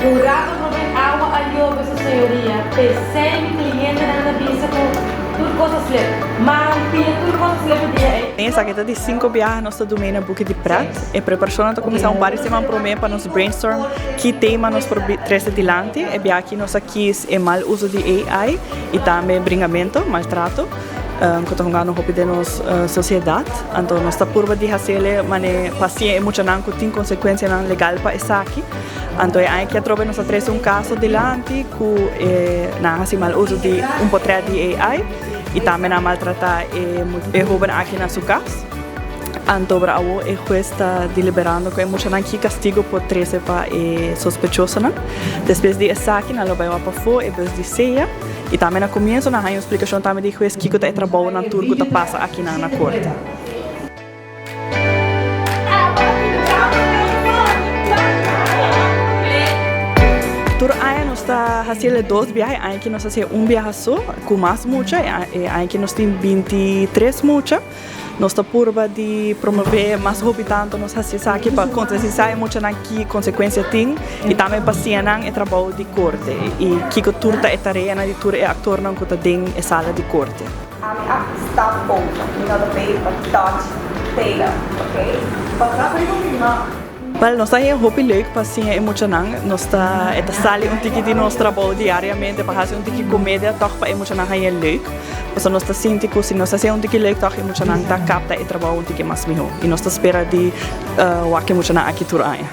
Un rato promé awa a yobe su señoria, p'esei mi clientenan ta bisa cu tur cos a slip. Man, pia, tur cos a slip e dia ei. Esaki ta di cinco biaha nos ta dum'é na Buki di Pret. E preparashonnan ta kuminsá un par di siman promé pa nos brainstorm ki tema nos por trese dilanti. E biaha aki nos a kis e mal uso di AI i tambe bringamento, maltrato, ku ta hungando hopi den nos sosiedat. Anto nos ta purba di hasiel manera pa siña e muchanan ku tin konsekuensianan legal pa esaki. Anto e aña aki atrobe nos a trese un kaso dilanti ku nan a hasi mal uso di un potrèt di AI i tambe nan a maltratá e hóben aki na su kas. Anto bra awo e hues ta deliberando ku e muchanan ki kastigo por trese pa e sospechosonan. Despues di esaki nan lo bai wak pafó e bus di sea i tambe na komienso nan haña un splikashon tambe di hues kiko ta e trabounan tur ku ta pasa akinan na korte. Tur aña nos ta hasi el e dos biaha, e aña aki nos hasi un biaha so ku mas mucha, e aña aki nos tin 23 mucha. Nos ta purba di promové mas hopi tantu nos hasi esaki pa konsientisá e muchanan ki konsekuensia tin i tambe pa siña nan e trabou di korte i kiko tur ta e tareanan di tur e aktornan ku ta den e sala di korte. Ami a stap over, mi no ta bay pa touch Taylor, ok? Pasá riba mi man. Wel, nos ta haña hopi leuk pa siña e muchanan. Nos ta, e ta sali un tiki di nos trabou diariamente pa hasi un tiki komedia tòg pa e muchanan haña leuk. Pasobra nos ta sinti ku si nos ta hasi un tiki leuk tòg e muchanan ta kapta e trabou un tiki mas mihó. I nos ta spera di wak e muchanan aki tur aña.